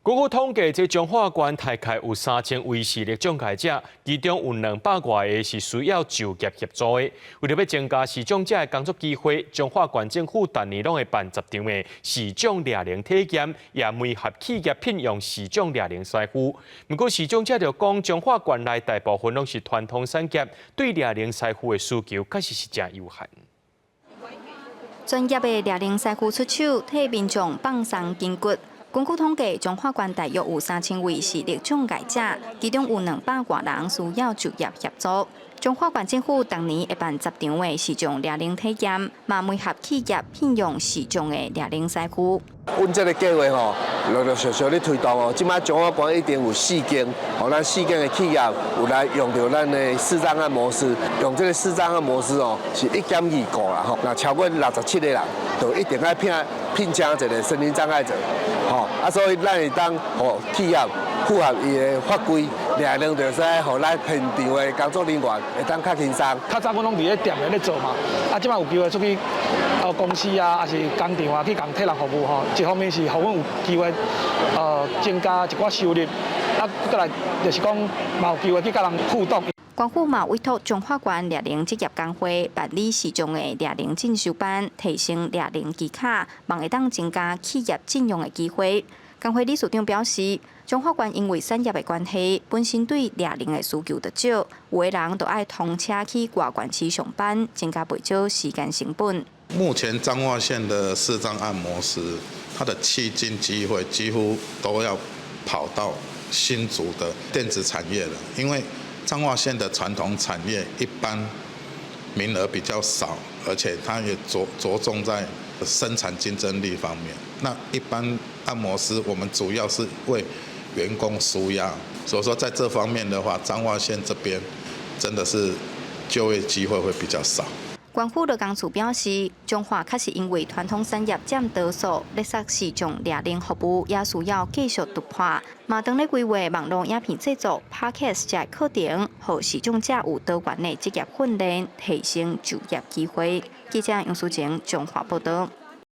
根據統計，這彰化縣大概有3000位視力障礙者，其中有200外個是需要就業協助的。為著欲增加視障者的工作機會，彰化縣政府逐年攏會辦10場的視障掠能體驗，也媒合企業聘用視障掠能師傅。毋過視障者就講，彰化縣內大部分攏是傳統產業，對掠能師傅的需求確實是誠有限。專業的掠能師傅出手，替民眾放鬆筋骨。根據統計，彰化縣大約有3000位視力障礙者，其中有200外人需要就業協助。彰化縣政府逐年會辦10場的視障掠能體驗，嘛媒合企業聘用視障的掠能師傅。阮這个計劃吼，陸陸續續咧推動哦。這擺彰化縣已經有四間，予咱四間的企業有來用著咱的視障按摩師，用這个視障按摩師哦，是1減2個啦吼。若超過67個人，就一定愛聘請一个身心障礙者，吼。啊，所以咱會當予企業符合伊的法規，掠能就使予咱現場的工作人員會當較輕鬆。較早阮攏佇咧店內咧做嘛，啊，這擺有機會出去公司啊，抑是工廠啊，去共替人服務吼。一方面是予阮有機會增加一寡收入，啊，閣來就是講嘛有機會去佮人互動。縣府嘛委託彰化縣掠能職業工會辦理視障的掠能進修班，提升掠能技巧，望會當增加企業進用的機會。工會理事長表示，彰化縣因為產業的關係，本身對掠能的需求就少，有的人都愛通車去外縣市上班，增加袂少時間成本。目前彰化縣的視障按摩師，他的契進機會幾乎都要跑到新竹的電子產業了，因為彰化縣的傳統產業一般名額比較少，而且它也著重在生產競爭力方面。那一般按摩師，我們主要是為員工舒壓，所以說在這方面的話，彰化縣這邊真的是就業機會會比較少。縣府勞工處表示，彰化確實因為傳統產業佔多數，勒索視障掠能服務也需要繼續突破。嘛當咧規劃網路影片製作、Podcast 這課程，予視障者有多元的職業訓練，提升就業機會。記者楊淑靜彰化報道。